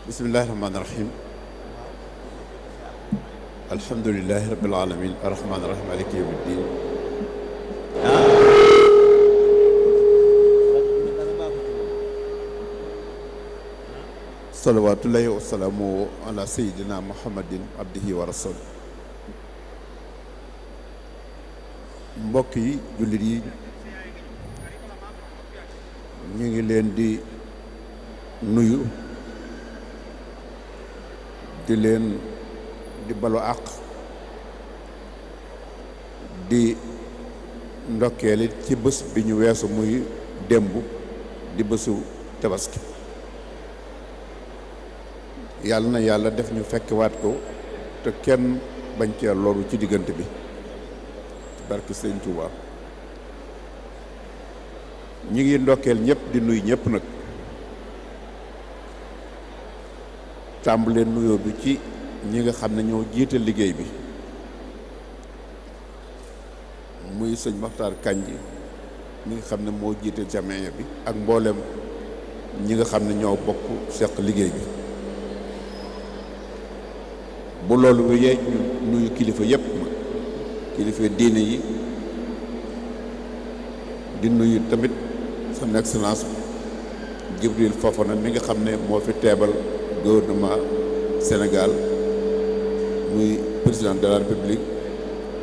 bismillahi rahmaani rahim alhamdulilahi rabbil alamin arrahmaani rahim maliki yawmi ddin salawatullahi wa salaamu ala sayyidina muhammadin abdihi wa rasul. mbokk yi jullit yi ñu ngi leen di nuyu di leen di balu àq di ndokkeeli ci bés bi ñu weesu muy démb di bésu tabaski. yàlla na yàlla def ñu fekkewaat ko te kenn bañ cee loru ci diggante bi barke Sëñ Tuubaa. ñi ngi ndokkeel ñëpp di nuyu ñëpp nag tàmbalee nuyoo bi ci ñi nga xam ne ñoo jiite liggéey bi muy sëñ Maxtaar Kanji mi nga xam ne moo jiite jamee bi ak mboolem ñi nga xam ne ñoo bokk seq liggéey bi. bu loolu wéyee ñu nuyu kilifa yëpp kilifa diine yi di nuyu tamit son excellence Djibril Fofana mi nga xam ne moo fi teebal gouvernement Sénégal muy président de la République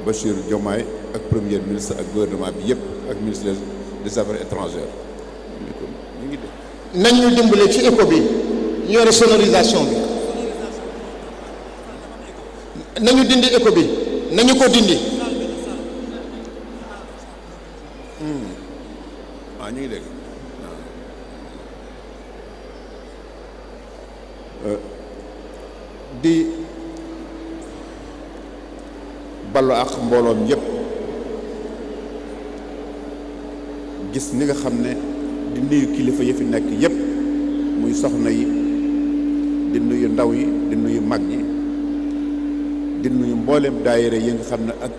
Bassirou Diomaye ak premier ministre ak gouvernement bi yëpp ak ministre des affaires étrangères ñu ngi def. nañ ñu dimbale ci écho bi ñu yore sonorisation bi nañu dindi écho bi nañu ko dindi. ñu ngi dégg di ballu ak mbooloom yëpp gis ni nga xam ne di nuyu kilifa yi fi nekk yëpp muy soxna yi di nuyu ndaw yi di nuyu mag yi di nuyu mboolem daayira yi nga xam ne ak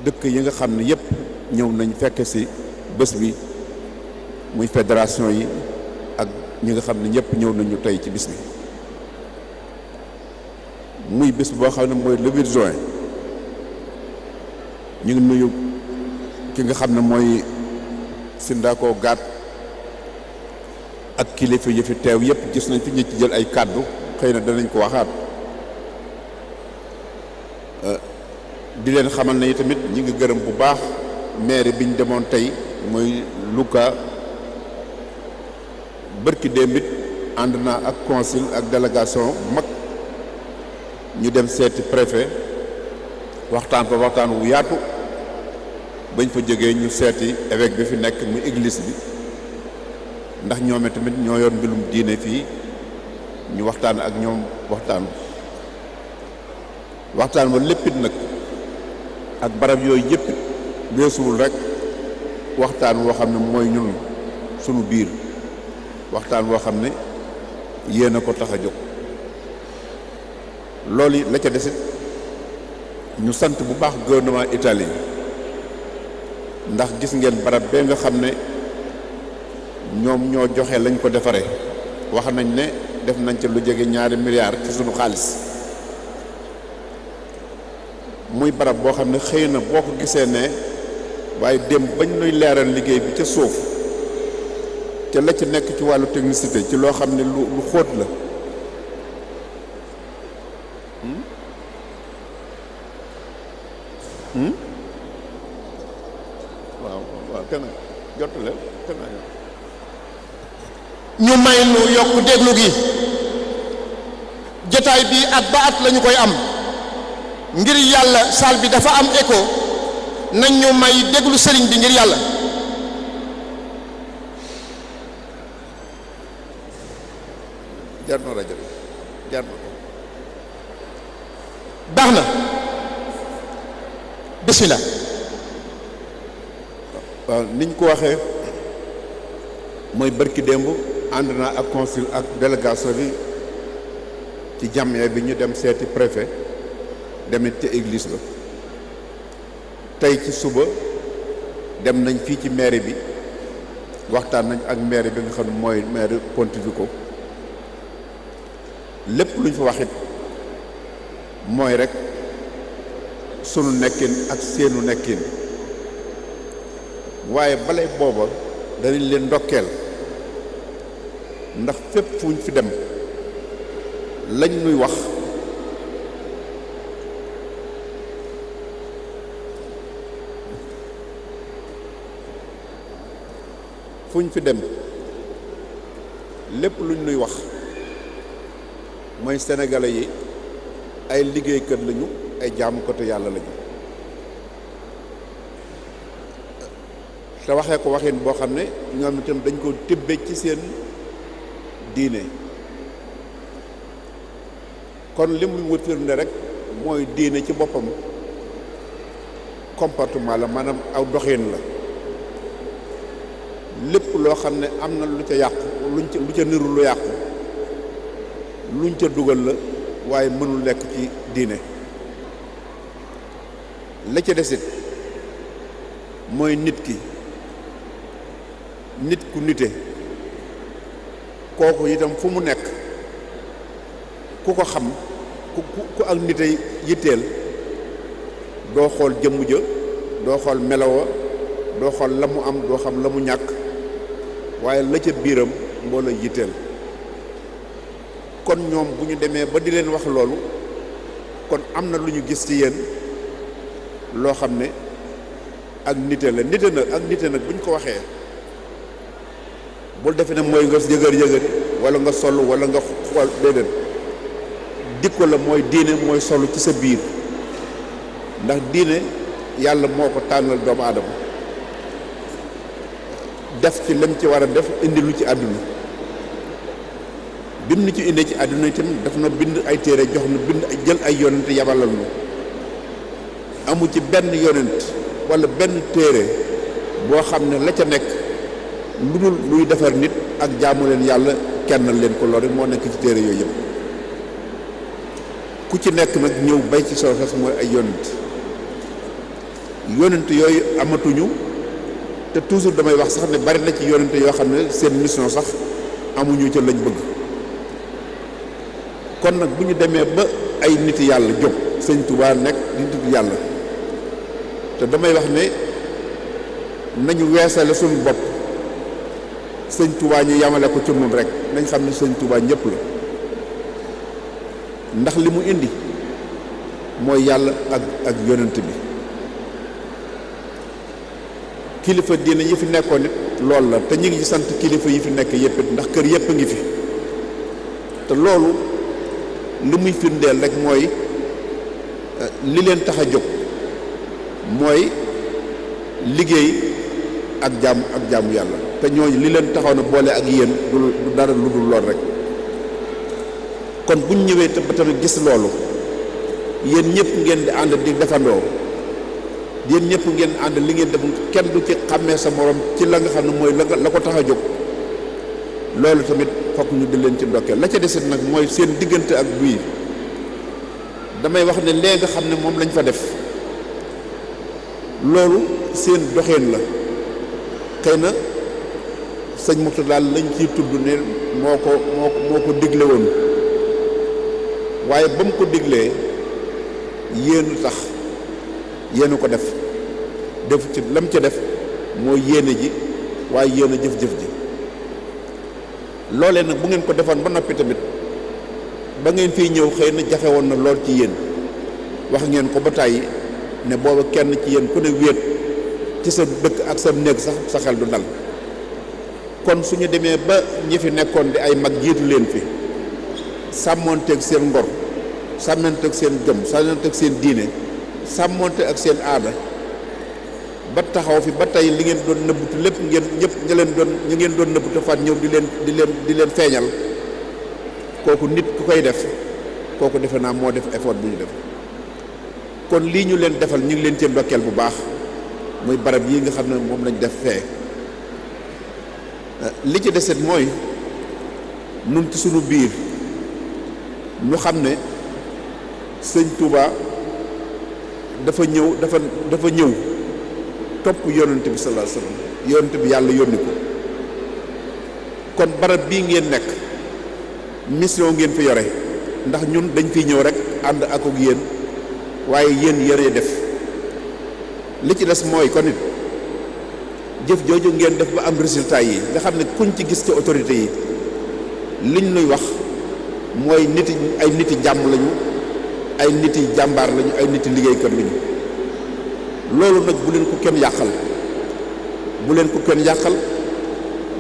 dëkk yi nga xam ne yëpp ñëw nañ fekk ci bés bi muy fédération yi ak ñi nga xam ne ñëpp ñëw nañu tey ci bis bi muy bés boo xam ne mooy le 8 juin ñu ngi nuyu ki nga xam ne mooy Sindako Gaat ak kilifa yi fi teew yëpp gis nañ fi ñu ci jël ay kàddu xëy na danañ ko waxaat di leen xamal ne tamit ñi ngi gërëm bu baax maire bi ñu demoon tey mooy Louga bërki démbit ànd naa ak consul ak délégation bu mag ñu dem seeti préfet waxtaan fa waxtaan wu yaatu bañ fa jógee ñu seeti évêque bi fi nekk muy église bi ndax ñoome tamit ñoo yor mbirum diine fii ñu waxtaan ak ñoom waxtaan ba léppit nag ak barab yooyu yëpp weesuwul rek waxtaan woo xam ne mooy ñun sunu biir waxtaan woo xam ne yéen a ko tax a jóg loolu yi la ca desit ñu sant bu baax gouvernement Italie ndax gis ngeen barab bee nga xam ne ñoom ñoo joxe lañ ko defaree wax nañ ne def nañ ca lu jege 2 milliards ci sunu xaalis muy barab boo xam ne xëy na boo ko gisee ne waaye dem bañ nuy leeral liggéey bi ca suuf te la ci nekk ci wàllu technicité ci loo xam ne lu xóot la waaw kenn jottale ñu may nu yokk déglu gi jotaay bi at ba at lañu koy am ngir yàlla saal bi dafa am écho nañ ñu may déglu sëriñ bi ngir yàlla. jar na rajo bi jar na ko baax na bismillah. waaw niñ ko waxee mooy bërki démb ànd naa ak consul ak délégation bi ci jàmmee bi ñu dem seeti préfet demit ci église ba tey ci suba dem nañ fii ci mairie bi waxtaan nañ ak maire bi nga xam ne mooy maire Pontevico lépp luñ fa waxit mooy rek sunu nekkin ak seenu nekkin waaye balay booba danañ leen ndokkeel ndax fépp fuñ fi dem lañ nuy wax fuñ fi dem lépp luñ nuy wax mooy sénégalais yi ay liggéeykat lañu ay jaamukatu yàlla lañu te waxee ko waxin boo xam ne ñoom itam dañ ko tibbe ci seen diine kon li muy wut firnde rek mooy diine ci boppam comportement la maanaam aw doxin la lépp loo xam ne am na lu ca yàqu lu ca niru lu yàqu luñ ca dugal la waaye mënul nekk ci diine la ca desit mooy nit ki nit ku nite kooku itam fu mu nekk ku ko xam ku ak nite yitteel doo xool jëmm ja doo xool melowa doo xool la mu am doo xam la mu ñàkk waaye la ca biiram moo la yitteel kon ñoom bu ñu demee ba di leen wax loolu kon am na lu ñu gis ci yéen loo xam ne ak nite la nite nag bu ñu ko waxee bul defe ne mooy nga yëgër wala nga sol wala nga xool déedéet dikko la mooy diine mooy solu ci sa biir ndax diine yàlla moo ko tànnal doomu aadama def ci lam ci war a def indi lu ci àdduna bi mu ni ci indee ci àdduna itam daf na bind ay téere jox na bind jël ay yonent yabalal nu amu ci benn yonent wala benn téere boo xam ne la ca nekk lu dul luy defar nit ak jaamu leen yàlla kennal leen ko loolu rek moo nekk ci téere yooyu yëpp ku ci nekk nag ñëw bay ci soo sas mooy ay yonent yooyu amatuñu te toujours damay wax sax ne bari na ci yonent yoo xam ne seen mission sax amuñu ca lañ bëgg kon nag bu ñu demee ba ay nit yàlla jóg sëñ Touba nekk di nit yàlla te damay wax ne nañu weesale suñu bopp sëñ Touba ñu yamale ko ci nun rek nañ xam ne sëñ Touba ñëpp la ndax li mu indi mooy yàlla ak yonent bi kilifa diine yi fi nekkoon it loolu la te ñu ngi ci sant kilifa yi fi nekk yëpp ndax kër yëpp a ngi fi te loolu li muy firndeel rek mooy li leen tax a jóg mooy liggéey ak jaamu yàlla te ñooñu li leen taxaw na boole ak yéen du dara lu dul lool rek kon buñ ñëwee te ba tamit gis loolu yéen ñëpp ngeen di ànd di defandoo yéen ñëpp ngeen ànd li ngeen def kenn du ci xàmmee sa morom ci la nga xam ne mooy la ko tax a jóg loolu tamit fokk ñu di leen ci ndokkeel la ca desit nag mooy seen diggante ak buy damay wax ne léegi nga xam ne moom lañ fa def loolu seen doxeen la xëy na sëñ Murtada daal lañ ciy tudd ne moo ko digle woon waaye ba mu ko diglee yéen tax yéen ko def ci lam ca def mooy yéene ji waaye yéen a jëf-jëf ji loolee nag bu ngeen ko defoon ba noppi tamit ba ngeen fiy ñëw xëy na jafe woon na lool ci yéen wax ngeen ko ba tàyyi ne booba kenn ci yéen ku ne wéet ci sa dëkk ak sa néeg sax sa xel du dal kon suñu demee ba ñi fi nekkoon di ay mag jiitu leen fi sàmmoonteeg seen ngor sàmmoonteeg seen jom sàmmoonteeg seen diine sàmmoonte ak seen aada ba taxaw fi ba tey li ngeen doon nëbbutu lépp ngeen ñëpp ñu ngeen doon nëbbutu faat ñëw di leen feeñal kooku nit ku koy def kooku defe naa moo def effort bu ñu def kon lii ñu leen defal ñu ngi leen cee ndokkeel bu baax muy barab yi nga xam ne moom lañ def fee li ci deset mooy nun ci sunu biir ñu xam ne sëñ Touba dafa ñëw topp yonent bi sallallahu alayhi wasallam yonent bi yàlla yónni ko kon barab bii ngeen nekk mission ngeen fi yore ndax ñun dañ fiy ñëw rek ànd ak yéen waaye yéen yëree def li ci des mooy kon it jëf jooju ngeen def ba am résultat yi nga xam ne kuñ ci gis ci autorité yi liñ nuy wax mooy ay niti jàmm lañu ay niti jàmbaar lañu ay niti liggéeykat lañu loolu nag bu leen ko kenn yàqal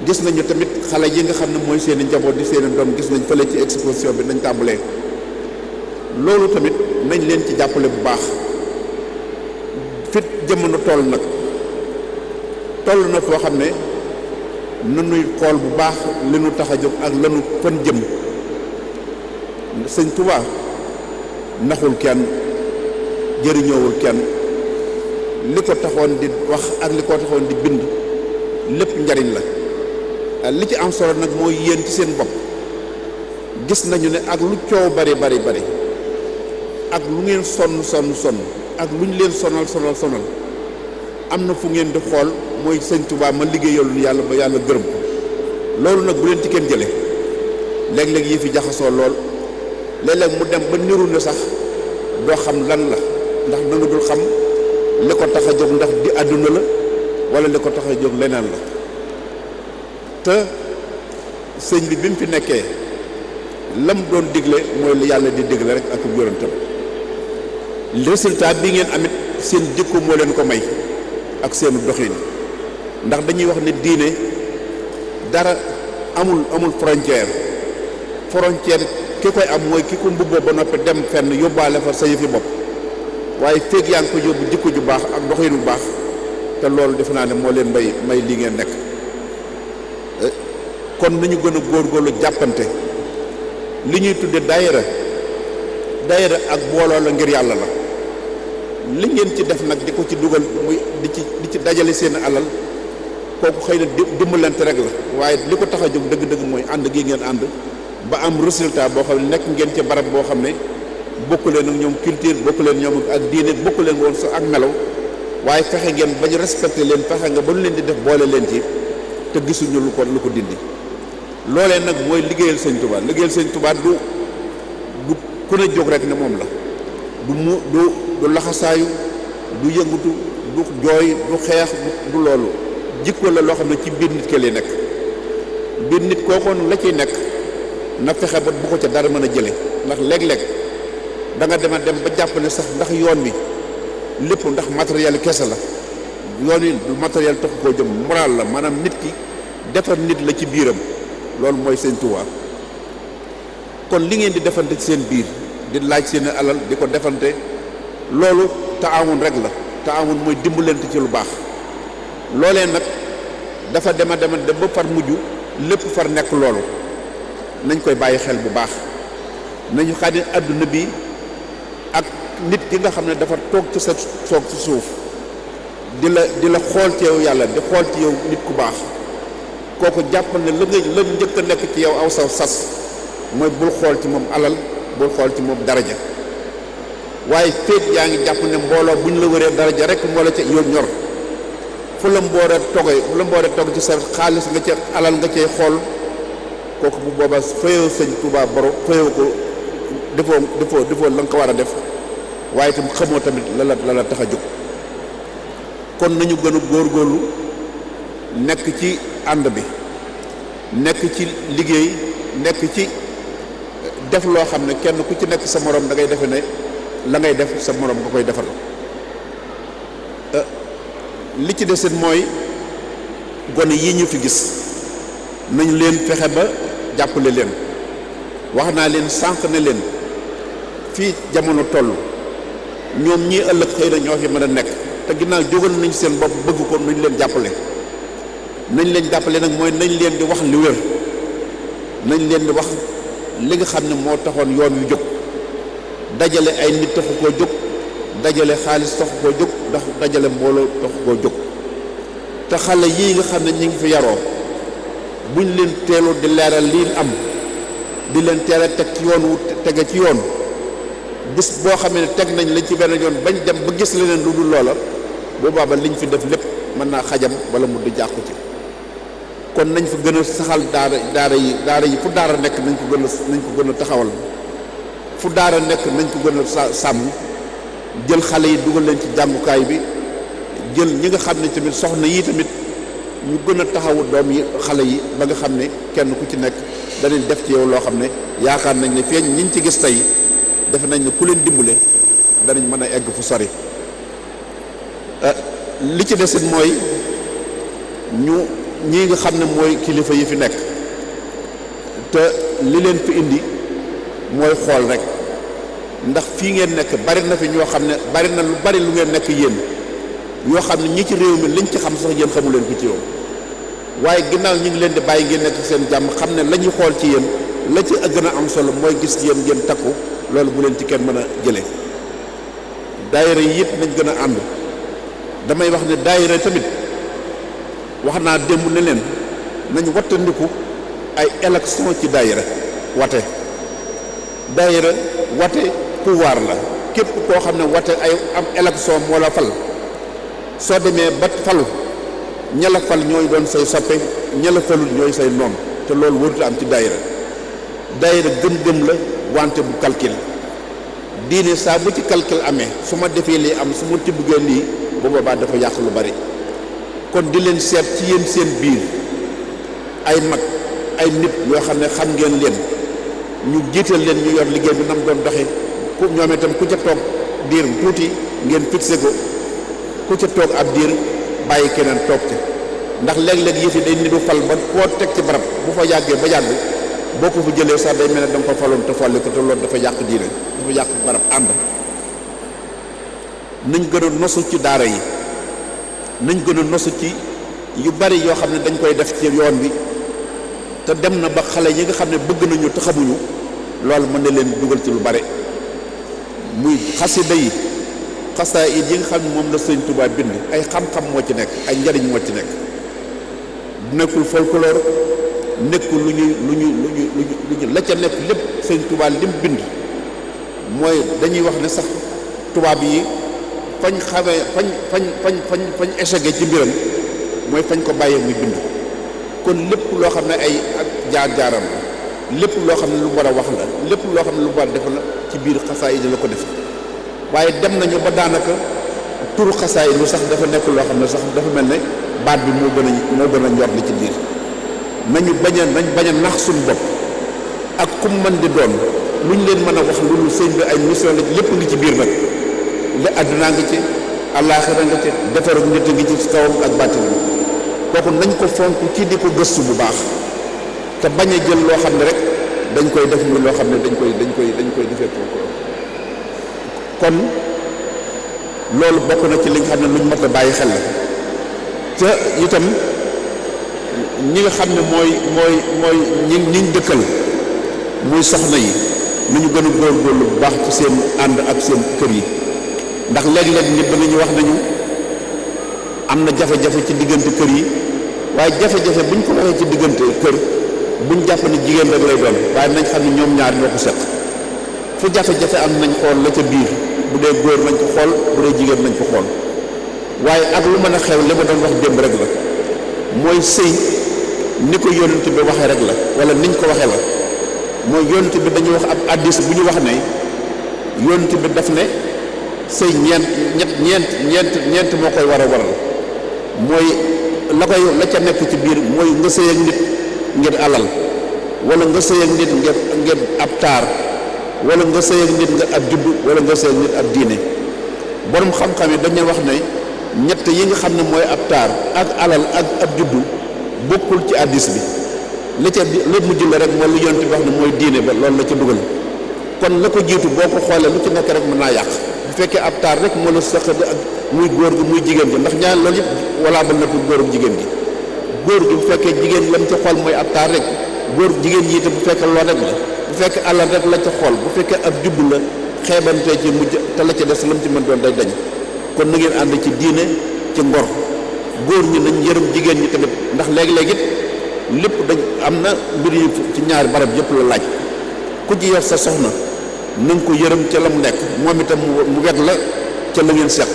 gis nañu tamit xale yi nga xam ne mooy seeni njaboot di seeni doom gis nañ fële ci exposition bi nañ tàmbalee loolu tamit nañ leen ci jàppale bu baax fit jamono toll na foo xam ne nanuy xool bu baax li nu tax a jóg ak lanu fan jëm sëñ Tuubaa naxul kenn jëriñoowul kenn li ko taxoon di wax ak li ko taxoon di bind lépp njariñ la li ci am solo nag mooy yéen ci seen bopp gis nañu ne ak lu coow bari ak lu ngeen sonn ak lu ñu leen sonal am na fu ngeen di xool mooy sëñ Tuubaa ma liggéeyal yàlla ba yàlla gërëm ko loolu nag bu leen ci kenn jële léeg-léeg yi fi jaxasoo lool léeg-léeg mu dem ba niru ne sax doo xam lan la ndax danga dul xam li ko tax a jóg ndax di àdduna la wala li ko tax a jóg leneen la te sëñ bi mu fi nekkee lam doon digle mooy li yàlla di digle rek ak yonentam résultat bi ngeen amit seen jikko moo leen ko may ak seenu doxin ndax dañuy wax ne diine dara amul frontière ki koy am mooy ki ko mbubboo ba noppi dem fenn yóbbaale fa sa yëfi bopp waaye feeg yaa ngi ko yóbbu jikko ju baax ak doxin bu baax te loolu defe naa ne moo leen may li ngeen nekk kon nañu gën a góorgóorlu jàppante li ñuy tudde daayira ak booloo la ngir yàlla la li ngeen ci def nag di ko ci dugal muy di ci dajale seen alal kooku xëy na dimbalante rek la waaye li ko tax a jóg dëgg-dëgg mooy ànd gi ngeen ànd ba am résultat boo xam ne nekk ngeen ci barab boo xam ne bokku leen ak ñoom culture bokku leen ñoom ak diine bokku leen woon sa ak melaw waaye fexe ngeen bañ respecté leen fexe nga ba nu leen di def boole leen ci te gisuñu lu ko dindi loolee nag mooy liggéeyal sëñ Tuubaa du ku ne jóg rek ne moom la du laxasaayu du yëngutu du jooy du xeex du loolu jikko la loo xam ne ci biir nit ke lay nekk biir nit kookoon la ciy nekk na fexe ba bu ko ca dara mën a jële ndax léeg-léeg da nga dem ba jàpp ne sax ndax yoon wi lépp ndax matériel kese la yoon wi du matériel tax koo jëm moral la maanaam nit ki defar nit la ci biiram loolu mooy sëñ Tuubaa kon li ngeen di defante ci seen biir di laaj seen alal di ko defante loolu taawun rek la taawun mooy dimbalante ci lu baax loolee nag dafa dem ba far mujj lépp far nekk loolu nañ koy bàyyi xel bu baax nañu xam ne adduna bi ak nit ki nga xam ne dafa toog ci suuf di la xool ci yow yàlla di xool ci yow nit ku baax kooku jàppal ne la njëkk a nekk ci yow aw sa sas mooy bul xool ci moom alal bul xool ci moom daraja waaye féet yaa ngi jàpp ne mbooloo bu ñu la wëree daraja rek moo la ca yoon ñor fu la mbooree togg ci sa xaalis nga ca alal nga cay xool kooku bu boobaa fayoo sëñ Tuubaa boro fayoo ko defoo la nga ko war a def waaye itam xamoo tamit la la tax a jóg kon nañu gën a góorgóorlu nekk ci ànd bi nekk ci liggéey nekk ci def loo xam ne kenn ku ci nekk sa morom da ngay defe ne la ngay def sa morom nga koy defal li ci desit mooy gone yi ñu fi gis nañ leen fexe ba jàppale leen wax naa leen sànq ne leen fii jamono toll ñoom ñii ëllëg xëy na ñoo fi mën a nekk te ginnaaw jógal nañ seen bopp bëgg ko nañ leen jàppale nag mooy nañ leen di wax li wér nañ leen di wax li nga xam ne moo taxoon yoon yu jóg dajale ay nit taxu koo jóg dajale xaalis taxu koo jóg ndax dajale mbooloo taxu koo jóg te xale yii nga xam ne ñu ngi fi yaroo buñ leen teeloo di leeral lii am di leen teel a teg ci yoon wu tege ci yoon bis boo xam ne teg nañ lañ ci benn yoon bañ dem ba gis leneen lu dul loola boobaa ba liñ fi def lépp mën naa xajam wala mu di jàqu ci kon nañ fa gën a saxal daara yi fu daara nekk nañ ko gën a taxawal fu daara nekk nañ ko gën a sàmm jël xale yi dugal leen ci jàngukaay bi jël ñi nga xam ne tamit soxna yi tamit ñu gën a taxawu doom yi xale yi ba nga xam ne kenn ku ci nekk danañ def ci yow loo xam ne yaakaar nañ ne feeñ ñiñ ci gis tey defe nañ ne ku leen dimbale danañ mën a egg fu sori li ci desit mooy ñi nga xam ne mooy kilifa yi fi nekk te li leen fi indi mooy xool rek ndax fii ngeen nekk bari na fi ñoo xam ne bari na lu bari lu ngeen nekk yéen yoo xam ne ñi ci réew mi liñ ci xam sax yéen xamu leen ko ci yow waaye ginnaaw ñu ngi leen di bàyyi ngeen nekk seen jàmm xam ne la ñuy xool ci yéen la ci gën a am solo mooy gis yéen ngeen takku loolu bu leen ci kenn mën a jëlee daayira yi it nañ gën a ànd damay wax ne daayira tamit wax naa démb ne leen nañ wattandiku ay élection ci daayira wate pouvoir la képp koo xam ne wate ay am élection moo la fal soo demee ba falu ña la fal ñooy doon say soppe ña la falul ñooy say noon te loolu warut am ci daayira gëm-gëm la wante bu calcul diine saa bu ci calcul amee su ma defee lii am su ma ci duggee lii bu boobaa dafa yàq lu bari kon di leen seet ci yéen seen biir ay mag ay nit yoo xam ne xam ngeen leen ñu jiital leen ñu yor liggéey bi nam doon doxe ku ñoom itam ku ca toog diir tuuti ngeen fixé ko ku ca toog ab diir bàyyi keneen toog ca ndax léeg-léeg yëf yi day nidu fal ba koo teg ci barab bu fa yàggee ba yàgg boo ko fa jëlee sax day mel ne da nga ko faloon te folli ko te loolu dafa yàq diine dafa yàq barab ànd nañ gën a nosu ci daara yi nañ gën a nosu ci yu bari yoo xam ne dañ koy def ci yoon bi te dem na ba xale yi nga xam ne bëgg nañu te xamuñu loolu mën na leen dugal ci lu bari muy xasida yi xasaayid yi nga xam ne moom la Sëñ Tuubaa bind ay xam-xam moo ci nekk ay njariñ moo ci nekk nekkul folklore nekkul lu ñu la ca nekk lépp Sëñ Tuubaa lim bind mooy dañuy wax ne sax tubaab yi fañ xamee fañ échec ci mbiram mooy fañ ko bàyyee muy bind kon lépp loo xam ne ay ak jaar-jaaram la lépp loo xam ne lu war a wax la lépp loo xam ne lu war a def la ci biir xasaayid la ko def waaye dem nañu ba daanaka turu xasaayid lu sax dafa nekk loo xam ne sax dafa mel ne baat bi moo gën a ñor li ci biir nañ bañ a nax suñu bopp ak kum mën di doon lu ñu leen mën a wax lu sëñ bi ay mission la lépp ngi ci biir nag la àdduna ngi ci àllaaxira nga ci defaru nit ngi ci kawam ak bàttin kooku nañ ko fonk ci di ko gëstu bu baax te bañ a jël loo xam ne rek dañ koy def muy loo xam ne dañ koy defee kon loolu bokk na ci li nga xam ne luñ mat a bàyyi xel la te itam ñi nga xam ne mooy ñiñ dëkkal muy soxna yi lu ñu gën a góorgóorlu bu baax ci seen ànd ak seen kër yi ndax léeg-léeg nit danañu wax nañu am na jafe-jafe ci diggante kër yi waaye jafe-jafe buñ ko waxee ci diggante kër buñ jàpp ne jigéen rek lay doon waaye nañ xam ne ñoom ñaar ñoo ko seq fu jafe-jafe am nañ xool la ca biir bu dee góor nañ ko xool bu dee jigéen nañ ko xool waaye ak lu mën a xew li ma doon wax démb rek la mooy sëy ni ko yonent bi waxee rek la wala niñ ko waxee la mooy yonent bi dañuy wax ab addis bu ñu wax ne yonent bi daf ne sëy ñeent moo koy war a waral mooy la ca nekk ci biir mooy nga sëy ak nit ngir alal wala nga sëy ak nit ngir ab taar wala nga sëy ak nit ngir ab judd wala nga sëy ak nit ab diine borom xam-xam yi dañuy wax ne ñett yi nga xam ne mooy ab taar ak alal ak ab juddu bokkul ci addis bi la mujj la rek mooy lu yonent bi wax ne mooy diine ba loolu la ca dugal kon la ko jiitu boo ko xoolee lu ci nekk rek mën naa yàq bu fekkee ab taar rek moo la sëq ak muy góor gi muy jigéen gi ndax ñaar loolu yëpp walla ba natul góor ak jigéen gi góor gi bu fekkee jigéen lam ca xool mooy ab taar rek góor jigéen yi te bu fekkee loolu rek la bu fekkee alal rek la ca xool bu fekkee ab juddu la xeebantee ci mujj te la ca des lam ci mën doon day dañ kon na ngeen ànd ci diine ci ngor góor ñi nañ yërëm jigéen ñi tamit ndax léegi-léegi lépp dañ am na mbir yi ci ñaari barab yëpp la laaj ku ci yor sa soxna na nga ko yërëm ca la mu nekk moom itam mu wet la ca la ngeen seq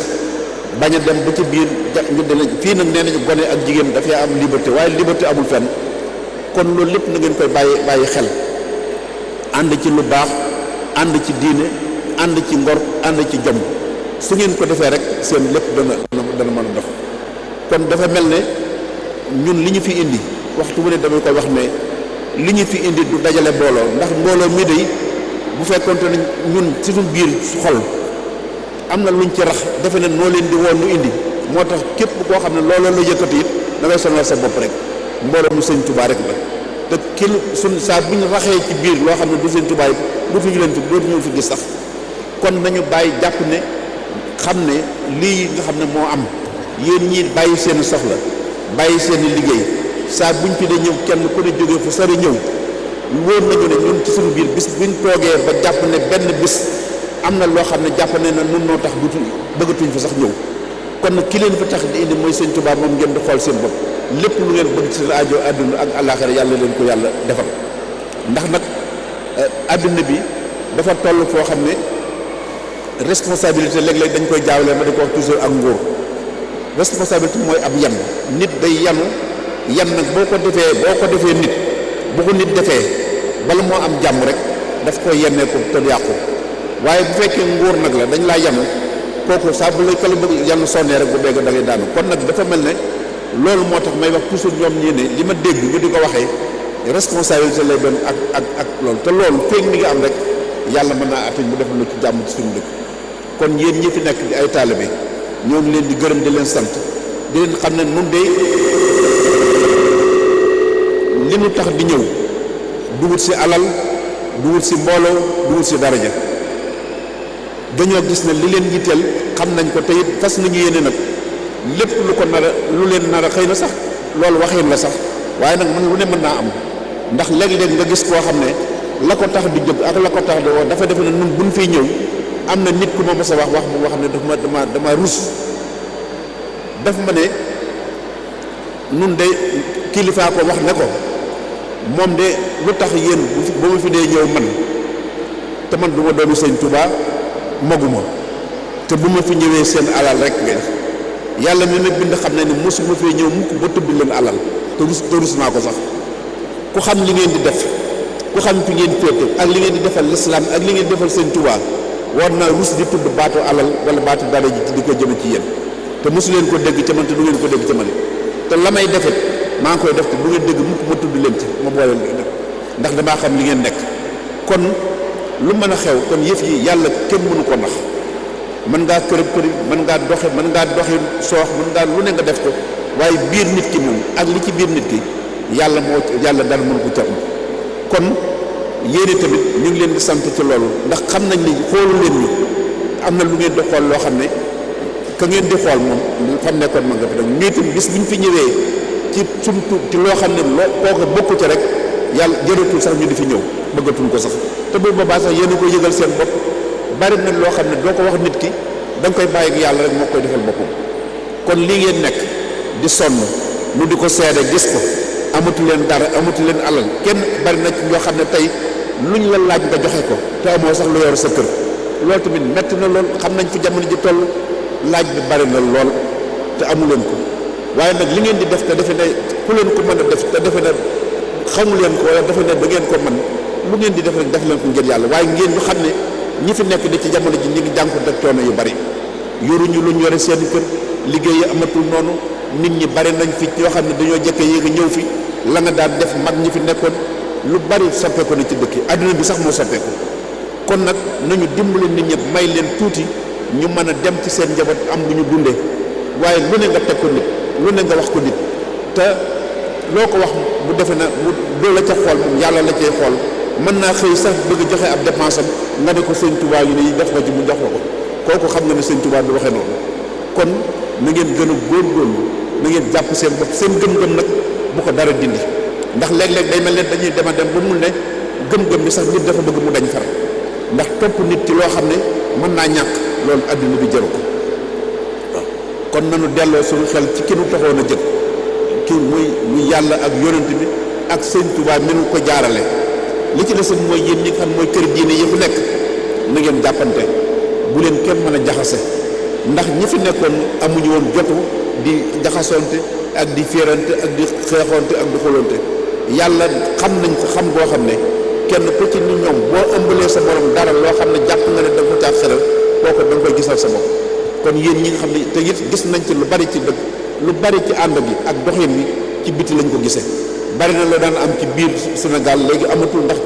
bañ a dem ba ci biir ñu dina fii nag nee nañu gone ak jigéen dafay am liberté waaye liberté amul fenn kon loolu lépp na ngeen koy bàyyi xel ànd ci lu baax ànd ci diine ànd ci ngor ànd ci jom su ngeen ko defee rek seen lépp dana mën a dox. kon dafa mel ne ñun li ñu fi indi waxtu bu ne damay ko wax ne li ñu fi indi du dajale mbooloo ndax mbooloo mi day bu fekkonte ne ñun ci suñu biir xol am na luñ ci rax defe ne noo leen di woon nu indi moo tax képp koo xam ne looloo la yëkkati it da ngay sonal sa bopp rek mbooloo mu sëñ Tuubaa rek la te kil suñ saa bu ñu raxee ci biir loo xam ne du sëñ Tuubaa it dootuñu leen fi dootuñu fi gis sax kon nañu bàyyi jàpp ne xam ne lii nga xam ne moo am yéen ñii bàyyi seen soxla bàyyi seen liggéey saa buñ fi de ñëw kenn ku ne jógee fu sori ñëw wóor nañu ne ñun ci suñu biir bis buñ toogee ba jàpp ne benn bis am na loo xam ne jàpp ne na nun noo tax dutu bëggatuñ fa sax ñëw kon nag ki leen fa tax di indi mooy sëñ Tuubaa moom ngeen di xool seen bopp lépp lu ngeen bëgg ci aajo àdduna ak àllaaxira yàlla leen ko yàlla defal ndax nag àdduna bi dafa toll foo xam ne responsabilité léeg-léeg dañ koy jaawle ma di ko wax toujours ak nguur responsabilité mooy ab yan nit day yanu yan nag boo ko defee nit bu ko nit defee bala moo am jàmm rek daf koy yennee ko te yàqu waaye bu fekkee nguur nag la dañ laa yanu kooku saa bu la kala bëgg yanu sonnee rek bu dégg da ngay daanu kon nag dafa mel ne loolu moo tax may wax toujours ñoom ñii ne li ma dégg ñu di ko waxee responsabilité lay doon ak loolu te loolu feeg mi ngi am rek yàlla mën naa atañ mu def lu ci jàmm ci suñu dëkk kon yéen ñi fi nekk di ay taalibe ñoo ngi leen di gërëm di leen sant di leen xam ne nun de li nu tax di ñëw dugut si alal dugut si mbooloo dugut si daraja dañoo gis ne li leen yitteel xam nañ ko te it fas nañu yéene nag lépp lu ko nar a lu leen nar a xëy na sax loolu waxin la sax waaye nag man lu ne mën naa am ndax léeg-léeg nga gis koo xam ne la ko tax di jóg ak la ko tax di woo dafa defe ne nun buñ fiy ñëw am na nit ku ma mës a wax bu nga xam ne dama rus daf ma ne nun de kilifaa ko wax ne ko moom de lu tax yéen ba ma fi dee ñëw man te man du ma doomu sëñ Tuubaa maguma te bu ma fi ñëwee seen alal rek nga def yàlla mi ma bind xam ne ni mosuma fee ñëw mukk ba tudd leen alal te rus naa ko sax ku xam li ngeen di def ku xam fi ngeen féete ak li ngeen di defal lislaam ak li ngeen defal sëñ Tuubaa war naa rus di tudd baatu alal wala baatu dara ji di ko jëme ci yéen te mosu leen ko dégg ca man te du ngeen ko dégg ca man te la may defet maa ngi koy def te du ngeen dégg mukk ma tudd leen ci ma boole ndax damaa xam li ngeen nekk kon lu mën a xew kon yëf yi yàlla kenn mënu ko nax mën ngaa kërëb kërëb mën ngaa doxi soox mën ngaa lu ne nga def ko waaye biir nit ki moom ak li ci biir nit ki yàlla dara mën ko ca am kon yéene tamit ñu ngi leen di sant ci loolu ndax xam nañ ni xoolu leen ñu am na lu ngeen di xool loo xam ne ka ngeen di xool moom fam nekkoon ma nga fi dem ñuy tam bis bu ñu fi ñëwee ci sumtu ci loo xam ne kooku bokku ci rek yàlla jëratul sax ñu di fi ñëw bëggatul ko sax te bu boobaa sax yéen a ko yëgal seen bopp bari na loo xam ne doo ko wax nit ki da nga koy bàyyi ak yàlla rek moo koy defal boppam kon lii ngeen nekk di sonn lu di ko seede gis ko amatu leen dara amatu leen alal kenn bari na ci ñoo xam ne tey luñ la laaj nga joxe ko te amoo sax lu yor sa kër loolu tamit metti na lool xam nañ fi jamono ji toll laaj bi bari na lool te amu leen ko waaye nag li ngeen di def te defe ne ku leen ko mën a def te defe ne xamu leen ko wala defe ne da ngeen ko mën lu ngeen di def rek def leen ko ngir yàlla waaye ngeen ñu xam ne ñi fi nekk di ci jamono ji ñi ngi jànkuwut ak coono yu bari yoruñu luñ yore seen kër liggéey yi amatul noonu nit ñi bari nañ fi yoo xam ne dañoo jëkke yéegi ñëw fi la nga daan def mag ñi fi nekkoon lu bari soppeeku na ci dëkk yi àdduna bi sax moo soppeeku kon nag nañu dimbali nit ñi may leen tuuti ñu mën a dem ci seen njaboot am lu ñu dundee waaye lu ne nga teg ko nit lu ne nga wax ko nit te loo ko wax bu defe na mu doo la ca xool moom yàlla la cay xool mën naa xëy sax bëgg joxe ab dépense am nga ne ko sëñ Tuubaa yi ne def ko ci mu jox la ko kooku xam nga ne sëñ Tuubaa du waxee noonu kon na ngeen gën a góorgóorlu na ngeen jàpp seen bopp seen gëm-gëm nag bu ko dara dindi ndax léeg-léeg day mel ne dañuy dem a dem ba mun ne gëm-gëm bi sax nit dafa bëgg mu dañ far ndax topp nit ci loo xam ne mën naa ñàkk loolu adduna bi jëru ko waaw kon nanu delloo suñu xel ci ki nu taxoon a jëg kii muy yàlla ak yonent bi ak sëñ Tuubaa mi nu ko jaarale li ci des mooy yéen ñi nga xam mooy kër diine yi fu nekk na ngeen jàppante bu leen kenn mën a jaxase ndax ñi fi nekkoon amuñu woon jotu di jaxasoonte ak di féerante ak di xeexoonte ak di xolonte yàlla xam nañ ko xam goo xam ne kenn ku ci ni ñoom boo ëmbalee sa borom dara loo xam ne jàpp nga ne da nga ko caa xelal kooku da nga koy gisal sa bopp. kon yéen ñi nga xam ne te it gis nañ ci lu bari ci dëkk lu bari ci ànd bi ak doxin bi ci biti lañ ko gisee bari na la daan am ci biir Sénégal léegi amatul ndax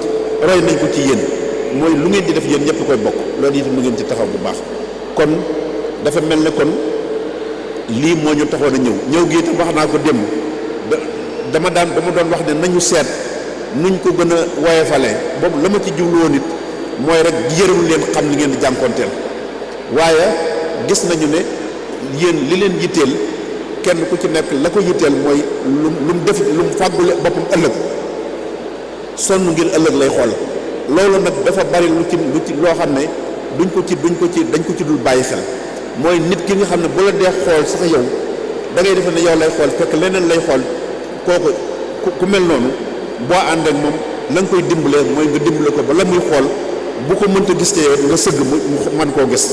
roy nañ ko ci yéen mooy lu ngeen di def yéen ñëpp koy bokk loolu itam lu ngeen ci taxaw bu baax. kon dafa mel ne kon lii moo ñu taxoon a ñëw gi itam wax naa ko démb dama doon wax ne nañu seet nuñ ko gën a woyofalee boobu la ma ci jublu woon it mooy rek yërëm leen xam li ngeen di jànkoonteel waaye gis nañu ne yéen li leen yitteel kenn ku ci nekk la ko yitteel mooy lu mu def lu mu fàggule boppam ëllëg sonn ngir ëllëg lay xool loolu nag dafa bari lu ci loo xam ne dañ ko ci dul bàyyi xel mooy nit ki nga xam ne bu la dee xool sax yow da ngay defe ne yow lay xool fekk leneen lay xool kooku ku mel noonu boo ànd ak moom la nga koy dimbalee mooy nga dimbale ko ba la muy xool bu ko mënta gis te yow nga sëgg mu mën koo gis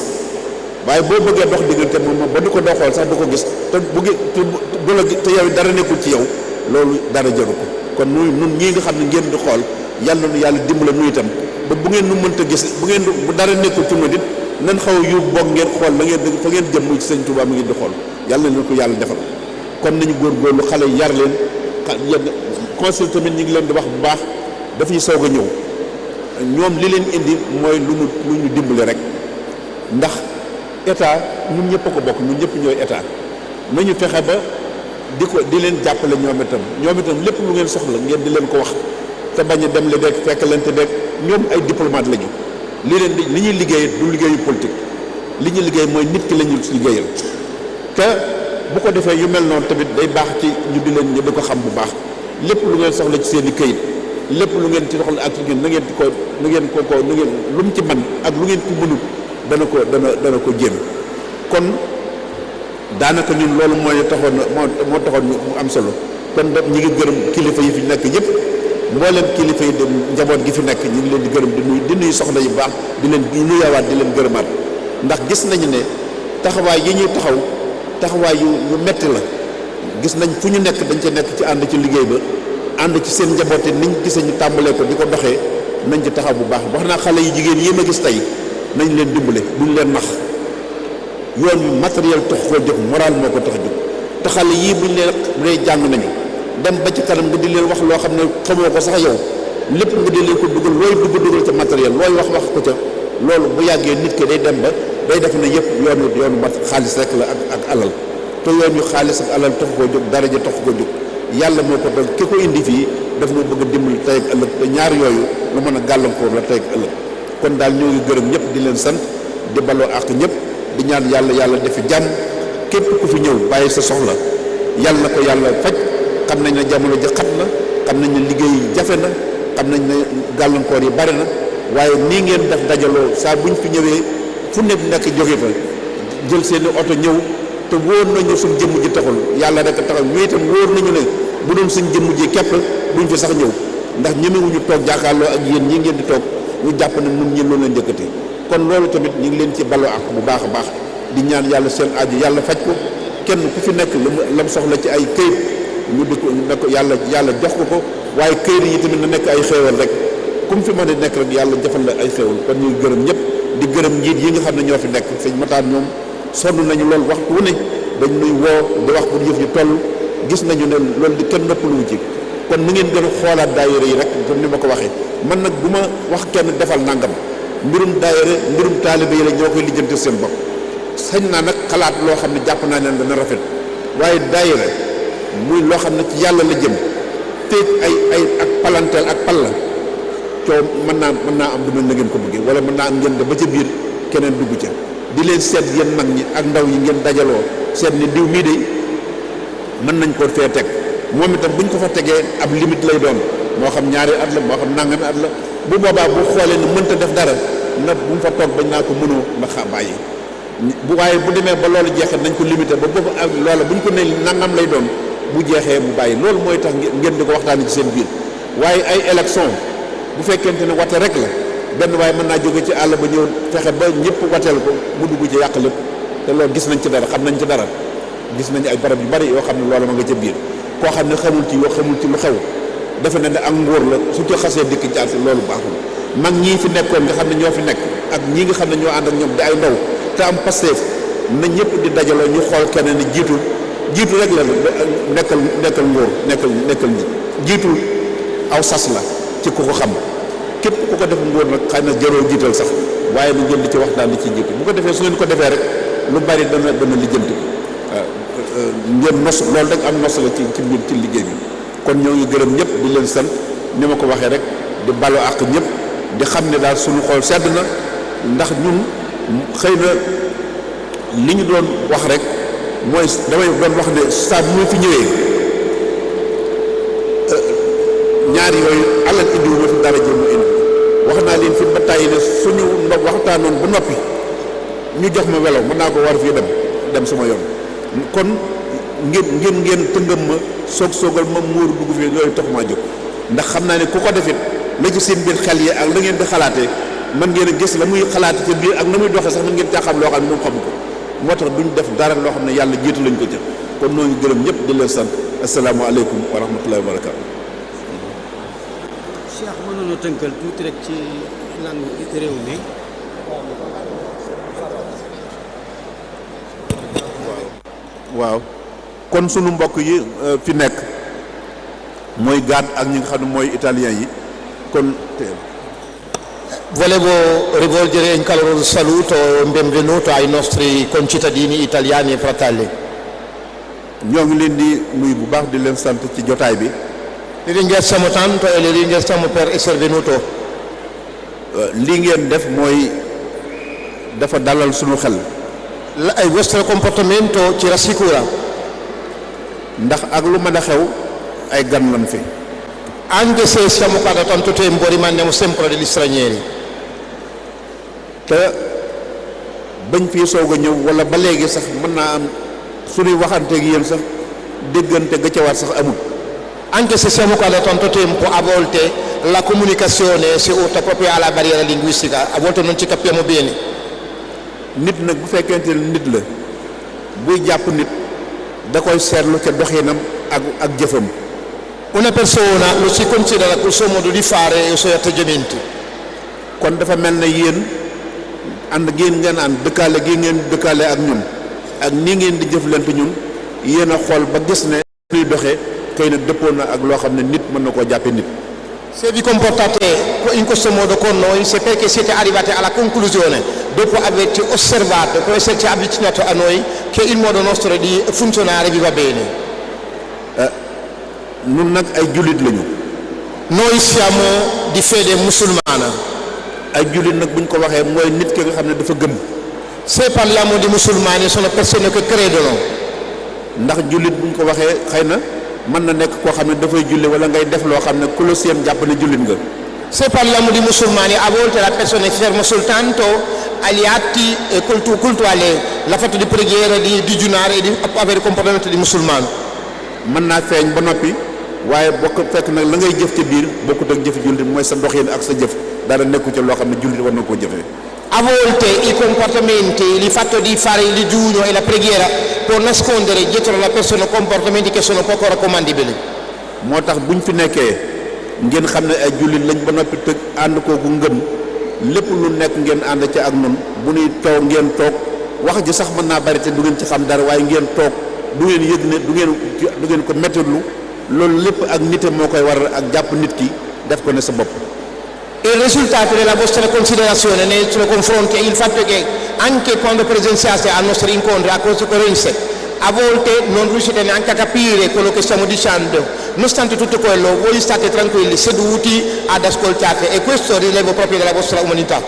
waaye boo bëggee dox diggante moom ba du ko doo xool sax du ko gis te te yow dara nekkul ci yow loolu dara jaru ko kon nun ñii nga xam ne ngeen di xool yàlla nu yàlla dimbale nu itam ba bu ngeen nu mënta gis bu dara nekkul ci nu dit nan xaw a yóbbu boog ngeen xool la ngeen fa ngeen jëm muy ci Sëñ Tuubaa mi ngi di xool yàlla na ko yàlla defal kon nañu góorgóorlu xale yi yar leen conseil tamit ñi ngi leen di wax bu baax dafay soog a ñëw ñoom li leen indi mooy lu ñu dimbale rek ndax état ñun ñëpp a ko bokk ñun ñëpp ñooy état nañu fexe ba di leen jàppale ñoom itam lépp lu ngeen soxla ngeen di leen ko wax te bañ a dem le deeg fekk leen te deeg ñoom ay diplomate lañu li ñuy liggéey du liggéeyu politique li ñuy liggéey mooy nit ki la ñu liggéeyal te bu ko defee yu mel noonu tamit day baax ci ñu di ko xam bu baax lépp lu ngeen soxla ci seen i këyit lépp lu ngeen ci soxla ak ngeen na ngeen lu mu ci man ak lu ngeen ci mënut dana ko jéem kon daanaka ñun loolu moo taxoon mu am solo kon da ñi ngi gërëm kilifa yi fi nekk yëpp mboolem kilifa yi dem njaboot gi fi nekk ñu ngi leen di gërëm di nuyu soxna yu baax di leen nuyawaat di leen gërëmaat ndax gis nañu ne taxawaay yi ñuy taxawaay yu metti la gis nañ fu ñu nekk dañ ca nekk ci ànd ci liggéey ba ànd ci seen njaboot yi niñ gisee ñu tàmbalee ko di ko doxee nañ ci taxaw bu baax wax naa xale yu jigéen yi ma gis tey nañ leen dimbale buñ leen nax yoon yu matériel tax koo jóg moral moo ko tax jóg te xale yii buñ leen dee jàng nañu dem ba ci kanam nga di leen wax loo xam ne xamoo ko sax yow lépp nga di leen ko dugal looy dugal ca matériel looy wax ko ca loolu bu yàggee nit ki day dem ba day def ne yëpp yoonu mat xaalis rek la ak alal te yoon yu xaalis ak alal tax koo jóg daraja tax koo jóg yàlla moo ko doon ki ko indi fii daf na bëgg a dimbali tey ak ëllëg te ñaar yooyu lu mën a gàllankoor la tey ak ëllëg kon daal ñoo ngi gërëm ñëpp di leen sant di baloo ak ñëpp di ñaan yàlla defi jàmm képp ku fi ñëw bàyyi sa soxla yàlla na ko yàlla faj xam nañ ne jamono ji xat na xam nañ ne liggéey jafe na xam nañ ne gàllankoor yi bari na waaye nii ngeen def dajaloo saa buñ fi ñëwee fu nekk jóge fa jël seeni oto ñëw te wóor nañu suñ jëmm ji taxul yàlla rek taxal ñu itam wóor nañu ne bu doon suñ jëmm ji képp duñ fi sax ñëw ndax ñemewuñu toog jàkkaarloo ak yéen ñi ngeen di toog ñu jàpp ne nun ñi loolu la njëkkati kon loolu tamit ñu ngi leen ci baloo ak bu baax a baax di ñaan yàlla seen aju yàlla faj ko kenn ku fi nekk la mu soxla ci ay këyit ñu di ko ne ko yàlla jox ko waaye këyit yi tamit na nekk ay xéewal rek ku mu fi mën a nekk rek yàlla jëfal la ay xéewal kon ñu gërëm ñëpp di gërëm njiit yi nga xam ne ñoo fi nekk sëñ Mataan ñoom sonn nañu loolu waxtu wu ne dañ nuy woo di wax pour yëf yi toll gis nañu ne loolu di kenn noppaluwu ci kon nu ngeen gën a xoolaat daayira yi rek comme ni ma ko waxee man nag bu ma wax kenn defal nangam mbirum daayira mbirum taalibe yi la ñoo koy lijjanti seen bopp sañ naa nag xalaat loo xam ne jàpp naa ne dana rafet waaye daayira muy loo xam ne ci yàlla la jëm teeg ay ak palanteel ak palla coow mën naa am du mel na ngeen ko bëggee wala mën naa am ngeen de ba ca biir keneen dugg ca di leen seet yéen mag ñi ak ndaw yi ngeen dajaloo seet ni diw mii de mën nañ koo fee teg moom itam buñ ko fa tegee ab limite lay doon moo xam ñaari at la moo xam nangami at la bu boobaa bu xoolee ni mënta def dara na bu mu fa toog bañ naa ko mënoo ndax bàyyi bu waaye bu demee ba loolu jeexee nañ ko limité ba boobu ak loola buñ ko ne nangam lay doon bu jeexee mu bàyyi loolu mooy tax ngeen di ko waxtaanee ci seen biir waaye ay élection bu fekkente ne wate rek la benn waaye mën naa jóge ci àll ba ñëw fexe ba ñëpp wateel ko mu dugg ci yàq lépp te loolu gis nañ ci dara xam nañ ci dara gis nañ ay barab yu bari yoo xam ne loolu ma nga ca biir koo xam ne xamul ci lu xew defe na ne ak nguur la su ci xasee dikk jaar si loolu baaxul mag ñii fi nekkoon nga xam ne ñoo fi nekk ak ñii nga xam ne ñoo ànd ak ñoom di ay ndaw te am pasteef na ñëpp di dajaloo ñu xool keneen ni jiitu rek la nekkal nguur nekkal nit jiitul aw sas la ci ku ko xam képp ku ko def nguur nag xëy na jaroo jiital sax waaye lu jël di ci waxtaan di ci jiitu bu ko defee su ngeen ko defee rek lu bari dana lijjanti ngeen nos loolu rek am nos la ci mbir ci liggéey bi kon ñoo ngi gërëm ñëpp di leen sant ni ma ko waxee rek di balu àq ñëpp di xam ne daal suñu xool sedd na ndax ñun xëy na li ñu doon wax rek mooy damay doon wax ne saa bu ñu fi ñëwee ñaar yooyu alal indi wu ma fi dara jëm indi wax naa leen fi ba tàyyi ne suñu waxtaanoon ba noppi ñu jox ma welo mën naa ko war fii dem sama yoon kon ngeen tëngam ma soogal ma muur dugg fi yooyu tax maa jóg ndax xam naa ne ku ko defit la ci seen biir xel yi ak la ngeen di xalaatee mën ngeen a gis la muy xalaate ca biir ak na muy doxee sax mën ngeen caa xam loo xam ne moom xamu ko moo tax duñ def dara loo xam ne yàlla jiitu lañ ko ca kon noo ngi gërëm ñëpp di leen sant asalaamaaleykum wa rahmatullahi wa barakaatu. Cheikh mënoon a tënkal tuuti rek ci lan réew mi. waaw kon sunu mbokk yi fi nekk mooy gaat ak ñi nga xam ne mooy italien yi kon Volevo rivolgere un caloroso saluto e un benvenuto ai nostri concittadini italiani e fratelli. ñoo ngi leen di nuyu bu baax di leen sant ci jotaay bi. Li ringraziamo tanto e li ringraziamo per essere venuto. li ngeen def mooy dafa dalal sunu xel. Il vostro comportamento ci rassicura. ndax ak lu mën a xew ay gan lan fi. Anche se siamo qua da tanto tempo rimaniamo sempre degli stranieri. te bañ fii soog a ñëw wala ba léegi sax mën naa am suñuy waxanteeg yéen sax déggante ga ca war sax amul. Anche se siamo qua da tanto tempo, a volte la comunicazione si urta proprio alla barriera linguistica, a volte non ci capiamo bene. nit nag bu fekkente ne nit la buy jàpp nit da koy seetlu ca doxinam ak jëfam. Una persona lo si considera col suo modo di fare e i suoi atteggiamenti. kon dafa mel ne yéen ànd ngeen ànd dëkkaale gi ngeen dëkkaale ak ñun ak nii ngeen di jëflante ñun yéen a xool ba gis ne luy doxee xëy na dëppoo na ak loo xam ne nit mën na koo jàppe nit. Se vi comportate in questo modo con noi, c'est perché siete arrivati alla conclusione, dopo averci osservato, dopo esserci avvicinato a noi, che il modo nostro di funzionare vi va bene. Nun nag ay jullit lañu. Noi siamo di fede musulmana. ay jullit nag buñ ko waxee mooy nit ki nga xam ne dafa gëm. Se parliamo di musulmani, sono persone che credono. ndax jullit buñ ko waxee xëy na mën na nekk koo xam ne dafay julli wala ngay def loo xam ne ku la seen jàpp ne jullit nga. Se parliamo di musulmani, a volte la persona è ferma soltanto agli atti cultuali, la fatto di preghiera, di digiunare e di avere comportamento di musulmano. mën naa feeñ ba noppi waaye bokk fekk nag la ngay jëf ci biir bokkut ak jëfi jullit mooy sa doxin ak sa jëf dara nekku ci loo xam ne jullit war na koo jëfee. A volte i comportamenti, il fatto di fare il digiuno e la preghiera può nascondere dietro la persona comportamenti che sono poco raccomandabili. moo tax buñ fi nekkee ngeen xam ne ay jullit lañ ba noppi tëg ànd kooku ngëm lépp lu nekk ngeen ànd ci ak nun bu ñuy toog ngeen toog wax ji sax mën naa bari te du ngeen ci xam dara waaye ngeen toog du ngeen yëg ne du ngeen ko mettitlu loolu lépp ak nite moo koy waral ak jàpp nit ki def ko ne sa bopp. Il risultato della vostra considerazione nei suoi confronti è il fatto che anche quando presenziate ai nostri incontri, a conseguenze, a volte non riuscite neanche a capire quello che stiamo dicendo. Nonostante tutto quello, voi state tranquilli, seduti ad ascoltare, e questo è il rilevo proprio della vostra umanità.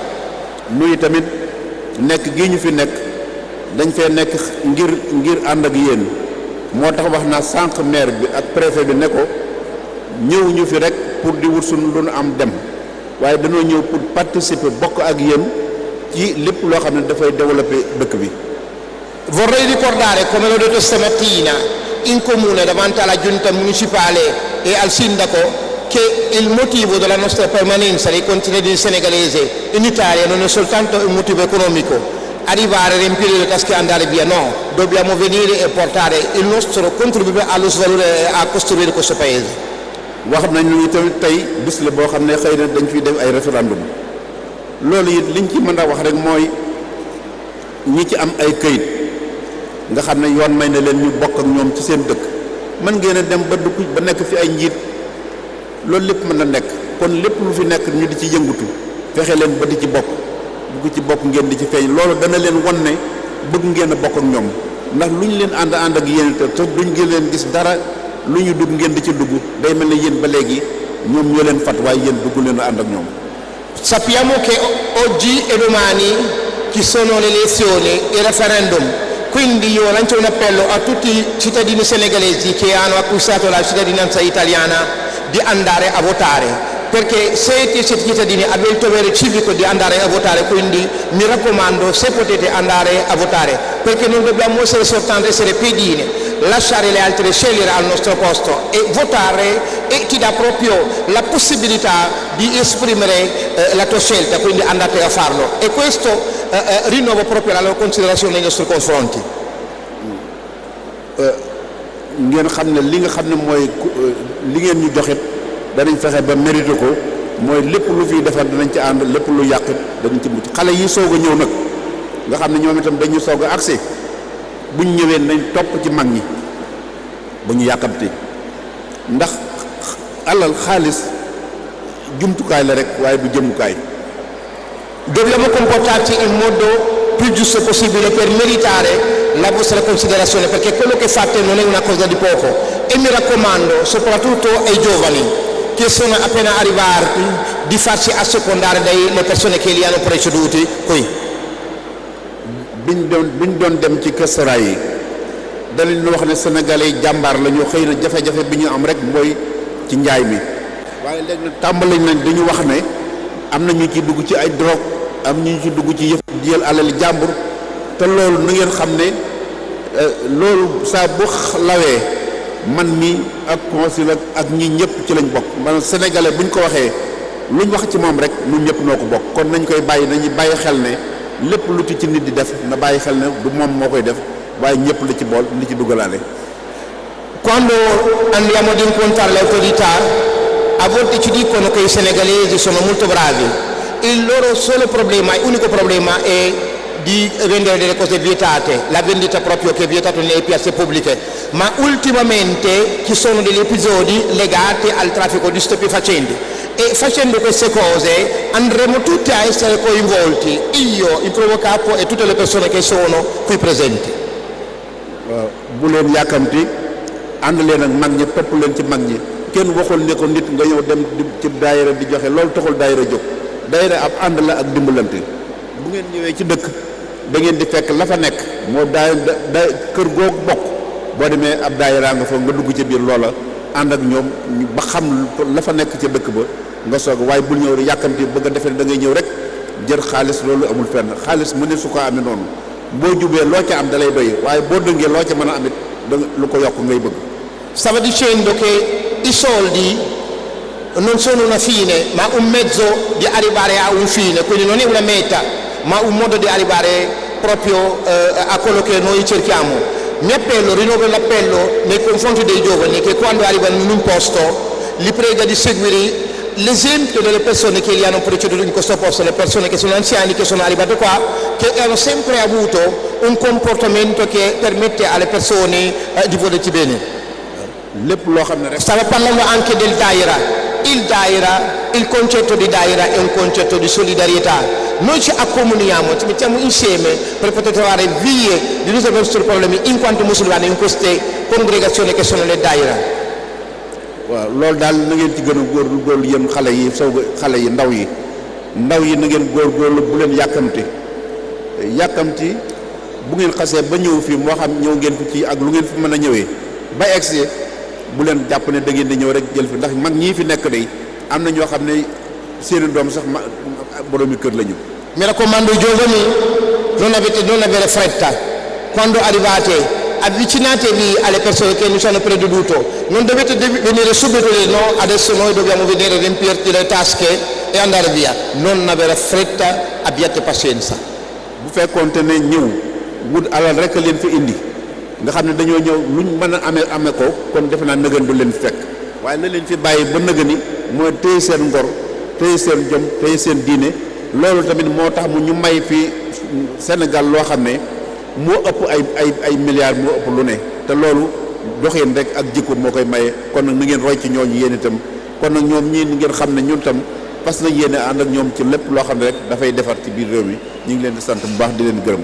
nuyu tamit nekk gi ñu fi nekk dañ fee nekk ngir ànd ak yéen moo tax wax naa sànq maire bi ak préfet bi ne ko ñëw ñu fi rek pour di wut suñu lu nu am dem waaye dañoo ñëw pour participer bokk ak yéen ci lépp loo xam ne dafay développer dëkk bi. Vorrei ricordare, come l'ho detto stamattina in comune davanti alla giunta municipale e al sindaco, che il motivo della nostra permanenza dei concittadini senegalesi in Italia non è soltanto un motivo economico, arrivare, riempire le tasche e andare via, no, dobbiamo venire e portare il nostro contributo allo sviluppo, a costruire questo paese. wax nañ ñu tamit tey bis la boo xam ne xëy na dañ fiy def ay référendum loolu it liñ ci mën a wax rek mooy ñi ci am ay këyit nga xam ne yoon may na leen ñu bokk ak ñoom ci seen dëkk mën ngeen a dem ba dugg ba nekk fi ay njiit loolu lépp mën na nekk kon lépp lu fi nekk ñu di ci yëngutu fexe leen ba di ci bokk bugg ci bokk ngeen di ci feeñ loolu dana leen won ne bëgg ngeen a bokk ak ñoom ndax lu ñu leen ànd ak yéen te duñ ngeen leen gis dara lu ñu dugg ngeen di ci dugg day mel ne yéen ba léegi ñoom ñoo leen fat waaye yéen dugg leen a ànd ak ñoom. Sappiamo che oggi e domani ci sono le elezioni, il referendum, quindi io lancio un appello a tutti i cittadini senegalesi che hanno acquistato la cittadinanza italiana di andare a votare, perché siete cittadini, avete il dovere civico di andare a votare, quindi mi raccomando, se potete andare a votare, perché non dobbiamo essere soltanto essere pedine, lasciare le altre scegliere al nostro posto, e votare e ti dà proprio la possibilità di esprimere la tua scelta, quindi andate a farlo, e questo rinnovo proprio la loro considerazione nei nostri confronti. ngeen xam ne li nga xam ne mooy li ngeen ñu joxit danañ fexe ba mérité ko mooy lépp lu fiy defar danañ ci ànd lépp lu yàqit danañ ci mucc xale yi soog a ñëw nag nga xam ne ñoom itam dañu soog a agsi buñ ñëwee nañ topp ci mag ñi bu ñu yàkkamti ndax alal xaalis jumtukaay la rek waaye du jëmukaay. Dobbiamo comportarci in modo più giusto possibile per meritare la vostra considerazione, perché quello che fate non è una cosa di poco, e mi raccomando soprattutto ai giovani che sono appena arrivati di farsi assecondare dalle persone che li hanno preceduti qui. biñ doon dem ci këstara yi danañ wax ne sénégalais yi jàmbaar la ñu xëy na jafe-jafe bi ñu am rek mooy ci njaay mi waaye léegi nag tàmbali nañ dañu wax ne am na ñu ci dugg ci ay drogue am ñu ci dugg ci yëf jël alali jàmbur te loolu na ngeen xam ne loolu saa bu lawee man mi ak consul ak ñi ñëpp ci lañ bokk man sénégalais buñ ko waxee luñ wax ci moom rek ñun ñëpp noo ko bokk kon nañ koy bàyyi nañu bàyyi xel ne lépp lu ci nit di def na bàyyi xel ne du moom moo koy def waaye ñëpp la ci bool li ci dugalaale. Quando andiamo ad incontrare le autorità, a volte ci dicono che i senegalesi sono molto bravi, il loro solo problema, unico problema è di vendere delle cose vietate, la vendita proprio che è vietata nelle piazze pubbliche, ma ultimamente ci sono degli episodi legati al traffico di stupefacenti, e facendo queste cose andremo tutti a essere coinvolti, io, il primo capo e tutte le persone che sono qui presenti. bu leen yàkkamti ànd leen ak mag ñi topp leen ci mag ñi kenn waxul ne ko nit nga ñëw dem ci daayira di joxe loolu taxul daayira jóg daayira ab ànd la ak dimbalante bu ngeen ñëwee ci dëkk da ngeen di fekk la fa nekk moo daay kër googu bokk boo demee ab daayira nga fa nga dugg ci biir loola ànd ak ñoom ba xam la fa nekk ca dëkk ba nga soog waaye bul ñëw yàkkamti bëgg a defee da ngay ñëw rek jël xaalis loolu amul fenn xaalis mu ne su ko amee noonu boo jubee loo ca am da lay doy waaye boo dëngee loo ca mën a amit da lu ko yokk ngay bëgg. Stava dicendo che i soldi non sono una fine ma un mezzo di arrivare a un fine, quindi non è una meta ma un modo di arrivare proprio a quello che noi cerchiamo. Mi appello, rinnovo l'appello nei confronti dei giovani che quando arrivano in un posto li prega di seguire l'esempio delle persone che li hanno preceduto in questo posto, le persone che sono anziani, che sono arrivate qua, che hanno sempre avuto un comportamento che permette alle persone di volerti bene. Stavo parlando anche del Daira, il concetto di Daira è un concetto di solidarietà. Noi ci accomuniamo, ci mettiamo insieme per poter trovare vie di risolvere i nostri problemi in quanto musulmani in queste congregazioni che sono le Daira. waaw loolu daal na ngeen ci gën a góorgóorlu yéen xale yi ndaw yi na ngeen góorgóorlu bu leen yàkkamti bu ngeen xasee ba ñëw fii moo xam ñëw ngeen fi ci ak lu ngeen fi mën a ñëwee ba egsi bu leen jàpp ne da ngeen di ñëw rek jël fi ndax mag ñii fi nekk day am na ñoo xam ne seeni doom sax boroomi kër la ñu. Mi raccomando, giovani, non avere fretta. Quando arrivate, avvicinatevi alle persone che ci hanno preceduto, non dovete venire subito e dire no, adesso noi dobbiamo venire a riempirti le tasche e andare via. Non avere fretta, abbiate pazienza. bu fekkoonte ne ñëw wut alal rek leen fi indi nga xam ne dañoo ñëw luñ mën a amee ko kon defe naa nëgën du leen fekk waaye la leen fi bàyyi ba nëga ni mooy téye seen ngor téye seen jom téye seen diine loolu tamit moo tax mu ñu may fii Sénégal loo xam ne moo ëpp ay milliards moo ëpp lu ne te loolu doxin rek ak jikko moo koy maye kon nag na ngeen roy ci ñooñu yéen itam kon nag ñoom ñii ngeen xam ne ñun tam parce que yéen a ànd ak ñoom ci lépp loo xam ne rek dafay defar ci biir réew mi ñu ngi leen di sant bu baax di leen gërëm.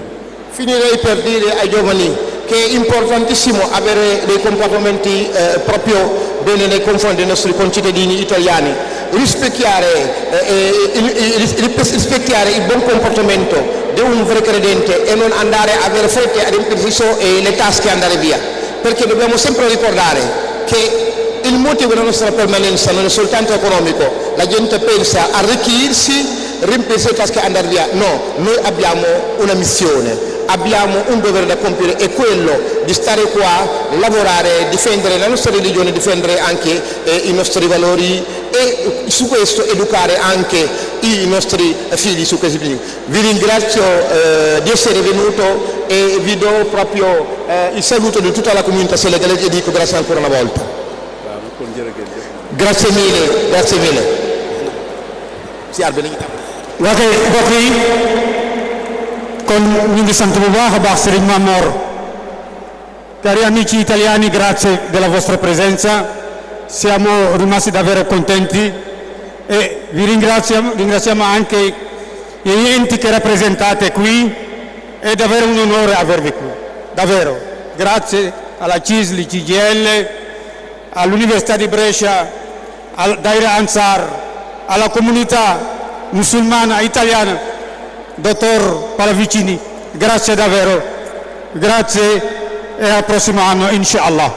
Finirei per dire ai giovani che è importantissimo avere dei comportamenti proprio bene nei confronti dei nostri concittadini italiani, rispecchiare il buon comportamento di un vero credente e non andare a avere fretta a riempirsi le tasche e andare via, perché dobbiamo sempre ricordare che il motivo della nostra permanenza non è soltanto economico. La gente pensa a arricchirsi, riempirsi le tasche e andare via. No, noi abbiamo una missione, abbiamo un dovere da compiere, è quello di stare qua, lavorare, difendere la nostra religione, difendere anche i nostri valori e su questo educare anche i nostri figli su questi principi. Vi ringrazio di essere venuto e vi do proprio il saluto di tutta la comunità senegalese e dico grazie ancora una volta. Grazie mille, grazie mille. ok mbokk yi kon ñu ngi sant bu baax a baax Serigne Mamor. Cari amici italiani, grazie della vostra presenza, siamo rimasti davvero contenti e vi ringraziamo anche gli enti che rappresentate qui, è davvero un onore avervi qui, davvero. Grazie alla CISL, CGIL, all'Università di Brescia, al Daira Ansar, alla comunità musulmana italiana, dottor Palavicini, grazie davvero, grazie e al prossimo anno inshallah,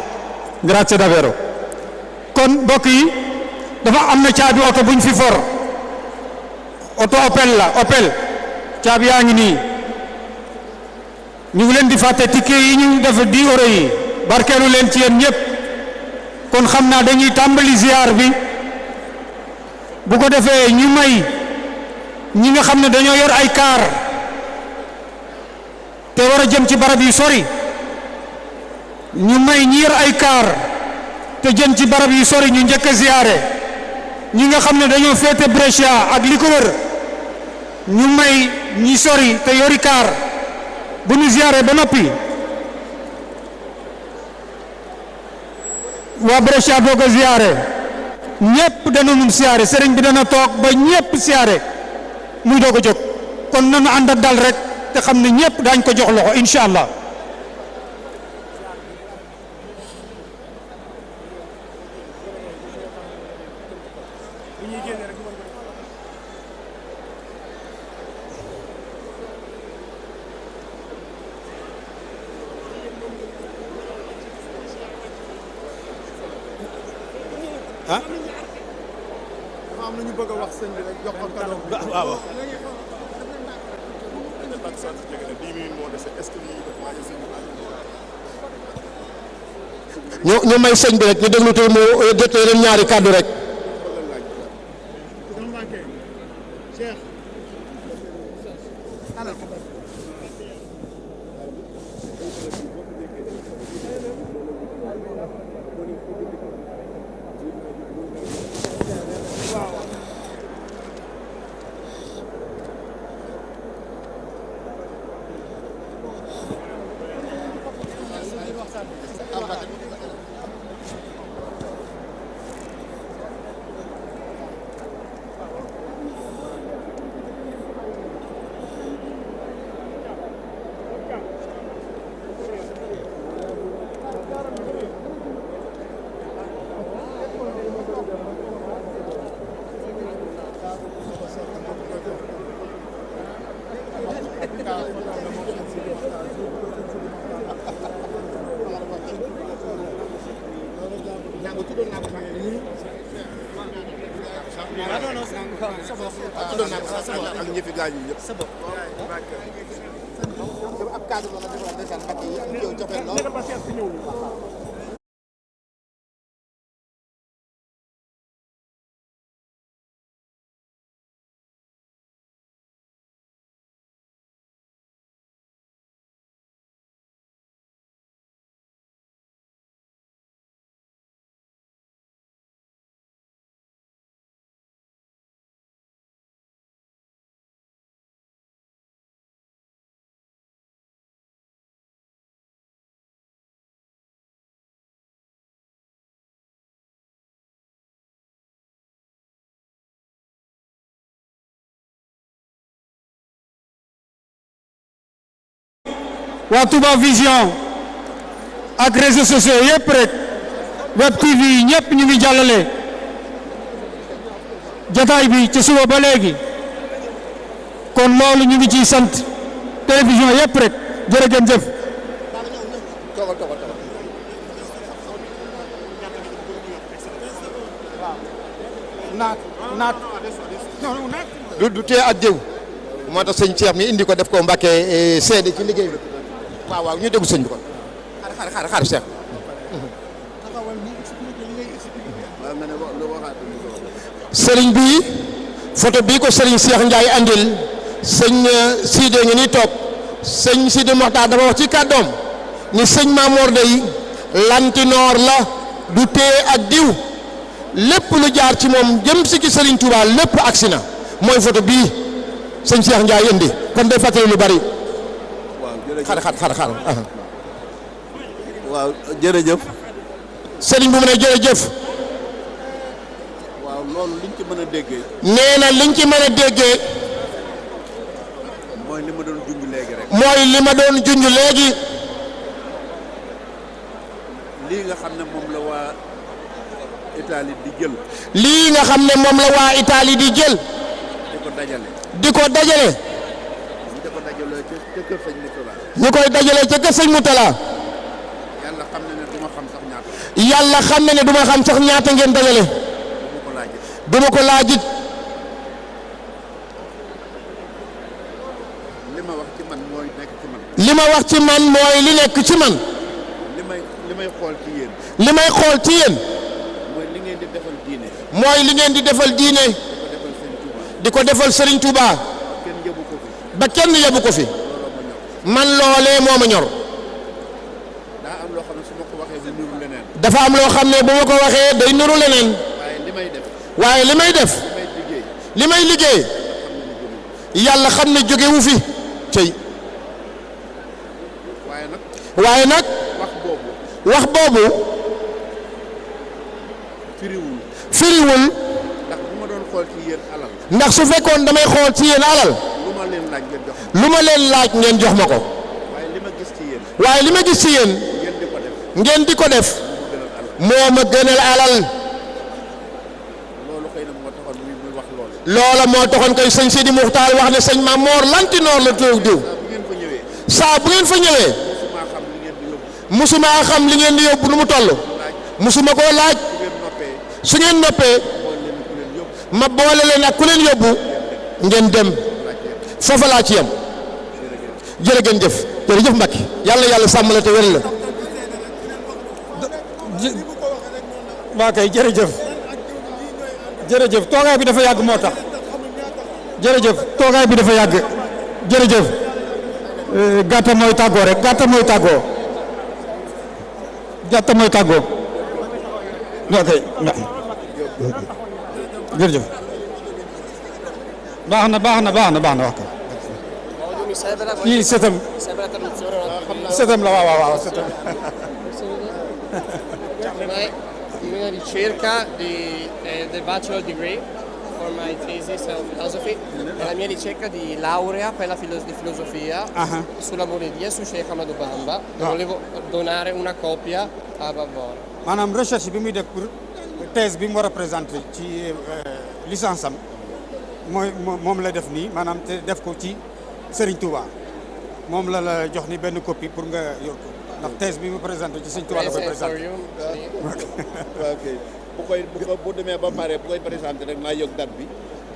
grazie davvero. kon mbokk yi dafa am na caabi oto buñ fi for, oto Opel la, Opel caabi yaa ngi nii, ñu ngi leen di fàtte ticket yi ñu def 10 € yi barkeelu leen ci yéen ñëpp. kon xam naa dañuy tàmbali ziar bi bu ko defee ñu may ñi nga xam ne dañoo yor ay kaar te war a jëm ci barab yu sori, ñu may ñi yor ay kaar te jëm ci barab yu sori ñu njëkk a ziare. ñi nga xam ne dañoo féete Brescia ak li ko wër ñu may ñi sori te yori kaar bu ñu ziare ba noppi waa Brescia doog a ziare ñëpp dana mun ziare, sëriñ bi dana toog ba ñëpp ziare muy doog a jóg. kon nanu ànd ak dal rek te xam ne ñëpp daañ ko jox loxo incha allah. ah am na ñu bëgg a wax sëñ bi rek jox ko cadeau. waaw ñu may sëñ bi rek ñu déglu te mu jot leen ñaari kàddu rek. ak ñi fi gaañu ñëpp. ab cadre la defal ndeysaan mbokk yi am yow joxe lool. waa Touba Vision ak réseaux sociaux yëpp rek web TV yi ñëpp ñu ngi jàllale jotaay bi ci suba ba léegi kon loolu ñu ngi ciy sant télévision yëpp rek jërë ngeen jëf. du tee ak jëw moo tax sëñ Cheikh mi indi ko def ko Mbàkke seede ci liggéey bi waaw ñu déglu sëñ bi kon xaar Cheikh. sëriñ bi photo bii ko sëriñ Cheikh Ndiaye andil sëñ Sidé ngi nii toog sëñ Sidé Mokhtar dafa wax ci kàddoom ni sëñ Mamor day lantinoor la du tee ak diw lépp lu jaar ci moom jëm si ci sëriñ Touba lépp agsi na mooy photo bii sëñ Cheikh Ndiaye indi kon day fàttali lu bari. xaar waaw jërëjëf. sëriñ bu mu ne jërëjëf. waaw loolu liñ ci mën a déggee. nee na liñ ci mën a déggee. mooy li ma doon junj léegi rek. mooy li ma doon junj léegi. lii nga xam ne moom la waa Italie di jël. lii nga xam ne moom la waa Italie di jël. di ko dajale. di ko dajale. ñu di ko dajale ca kër sëñ Moutala. ñu koy dajale ca kër sëñ Moutala. yàlla xam na ne du ma xam sax ñaata. yàlla xam na ne du ma xam sax ñaata ngeen dajale. du ma ko laajit. li ma wax ci man mooy nekk ci man. li ma wax ci man mooy li nekk ci man. li may xool ci yéen. li may xool ci yéen. mooy li ngeen di defal diine. mooy li ngeen di defal diine. di ko defal Serigne Touba. kenn yóbbu ko fi. ba kenn yóbbu ko fi. man loolee moo ma ñor. daa am loo xam ne su ma ko waxee day nuru leneen. dafa am loo xam ne bu ma ko waxee day nuru leneen. waaye li may def. waaye li may def. li may liggéey. yàlla xam ne jóge wu fi. cey. waaye nag. wax boobu. firiwul. ndax bu ma doon xool ci yéen alal. ndax su fekkoon damay xool ci yéen alal. lu ma leen laaj ngeen jox ma. lu ma leen laaj ngeen jox ma ko. waaye li ma gis ci yéen. waaye li ma gis ci yéen. ngeen di ko def. moo ma gënal alal. loolu xëy na moo taxoon muy wax loolu. loola moo taxoon koy sëñ Sidi Muxtaar wax ne sëñ Mamor lantinoor la toog diw. saa bu ngeen fa ñëwee. musuma xam li ngeen di yóbbu nu mu toll. musuma koo laaj. su ngeen noppee. ma boole leen ak ku leen yóbbu. ngeen dem. foofa laa ci yam. jërë ngeen jëf. jërëjëf Mbacke. yàlla yàlla sàmm la te wér la. waa kay jërëjëf. jërëjëf toogaay bi dafa yàgg moo tax. jërëjëf toogaay bi dafa yàgg. jërëjëf. gàtta mooy tàggoo rek gàtta mooy tàggoo. gàtta mooy tàggoo. ok jërëjëf. baax na wax ko. kii setam la waaw setam. I'm in a ricerca del bachelor degree for my thesis of philosophy e la mia ricerca di laurea per di filosofia sulla Muridia su Sheikh Ahmadou Bamba e volevo donare una copia a Bambora. maanaam recherche bi muy def pour thèse bi mu war a présenter ci licence am moom la def nii maanaam te def ko ci Serigne Touba moom la jox ni benn copie pour nga yor ko. ndax thèse bi mu présenté ci Sëñ Tuubaa la koy présenté. ok bu demee ba pare bu koy présenté rek naa yëg date bi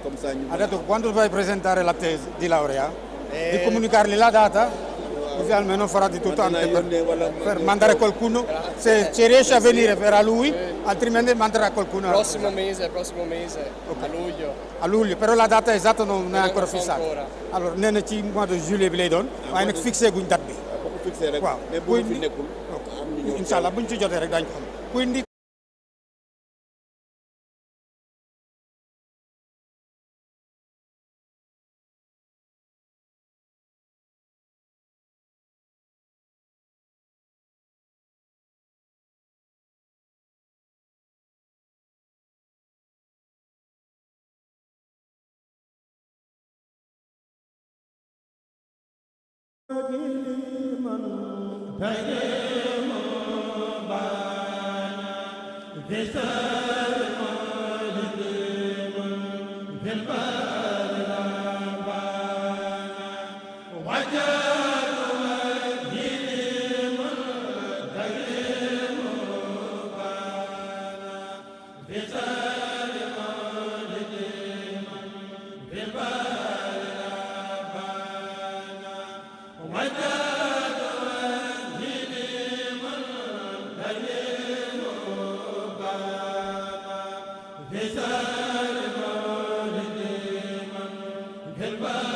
comme ça ñu. Adesso quando vai a presentare la tesi di laurea di comunicargli la data così almeno farà di tutto anche per mandare qualcuno se riesce a venire verrà lui altrimenti manderà qualcuno. Prossimo mese okay. A luglio però la data esatta non è ancora fissata. Alors nee na ci mois de juillet bi lay doon waaye nag fixé guñ date bi. waaw mais bu fi nekkul. incha allah buñ ci jotee rek daañu ko xam. Goodbye.